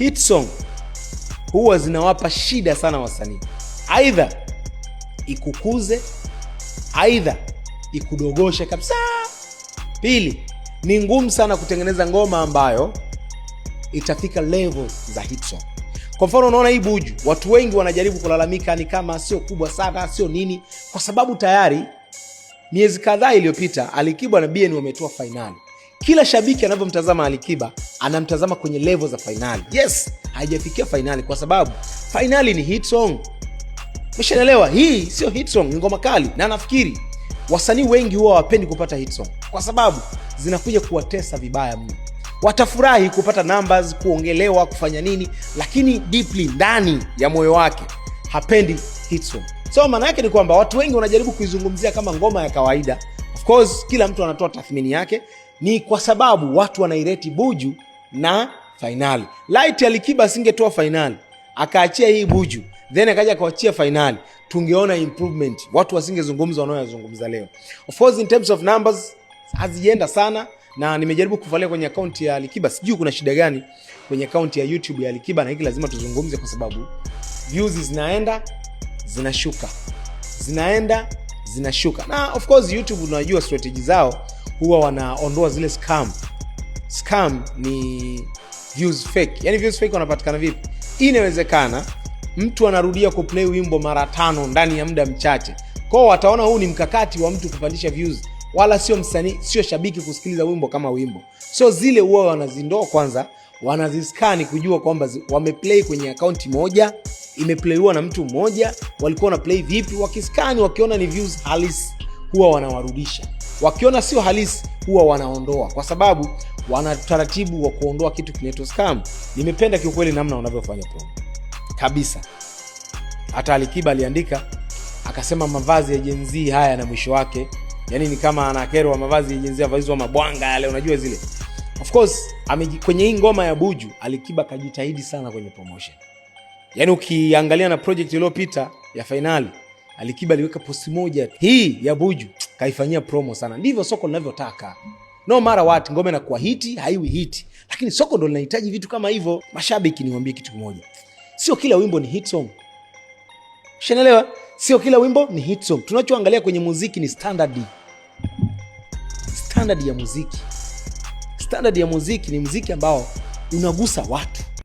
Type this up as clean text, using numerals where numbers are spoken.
Hit song huwa zinawapa shida sana wasanii, aidha ikukuze, aidha ikudogoshe kabisa. Pili, ni ngumu sana kutengeneza ngoma ambayo itafika level za hit song. Kwa mfano, unaona hii Buju, watu wengi wanajaribu kulalamika ni kama sio kubwa sana, sio nini, kwa sababu tayari miezi kadhaa iliyopita Alikiba na Bien wametoa Fainali. Kila shabiki anavyomtazama Alikiba anamtazama kwenye level za Fainali. Yes, haijafikia Fainali kwa sababu Fainali ni hit song. Umeshaelewa? Hii sio hit song, ni ngoma kali, na nafikiri wasanii wengi huwa hawapendi kupata hit song kwa sababu zinakuja kuwatesa vibaya mno. Watafurahi kupata numbers, kuongelewa, kufanya nini, lakini deeply ndani ya moyo wake hapendi hit song. So maana yake ni kwamba watu wengi wanajaribu kuizungumzia kama ngoma ya kawaida. Of course kila mtu anatoa tathmini yake, ni kwa sababu watu wanairate Buju na Fainali. Laiti Alikiba asingetoa Fainali akaachia hii Buju, then akaja akawachia Fainali, tungeona improvement, watu wasingezungumza wanaoyazungumza leo. Of course in terms of numbers hazijaenda sana, na nimejaribu kuangalia kwenye akaunti ya Alikiba, sijui kuna shida gani kwenye akaunti ya YouTube ya Alikiba, na hiki lazima tuzungumze kwa sababu views zinaenda zinashuka, zinaenda zinashuka, na of course YouTube unajua strategy zao huwa wanaondoa zile scam. Scam ni views fake. Yani views fake wanapatikana vipi? Inawezekana mtu anarudia kuplay wimbo mara 5 ndani ya muda mchache, kwao wataona huu ni mkakati wa mtu kupandisha views, wala sio msanii, sio shabiki kusikiliza wimbo kama wimbo. So zile huwa wanazindoa kwanza, wanaziskani kujua kwamba wameplay kwenye akaunti moja, imeplayiwa na mtu mmoja, walikuwa wana play vipi. Wakiskani wakiona ni views halisi, huwa wanawarudisha. Wakiona sio halisi, huwa wanaondoa, kwa sababu wana utaratibu wa kuondoa kitu kinaitwa scam. Nimependa kiukweli namna wanavyofanya promo kabisa. Hata Alikiba aliandika akasema mavazi ya Gen Z haya na mwisho wake, yani ni kama anakerwa mavazi ya Gen Z, avalizwa mabwanga yale, unajua zile. Of course kwenye hii ngoma ya Buju Alikiba kajitahidi sana kwenye promotion. Yani ukiangalia na project iliyopita ya Fainali, Alikiba aliweka posti moja, hii ya Buju kaifanyia promo sana. Ndivyo soko linavyotaka. No matter what, ngoma inakuwa hit, haiwi hit, lakini soko ndo linahitaji vitu kama hivyo. Mashabiki, niwaambie kitu kimoja, sio kila wimbo ni hit song. Ushaelewa? Sio kila wimbo ni hit song. Tunachoangalia kwenye muziki ni standard. Standard ya muziki. Standard ya muziki ni muziki ambao unagusa watu.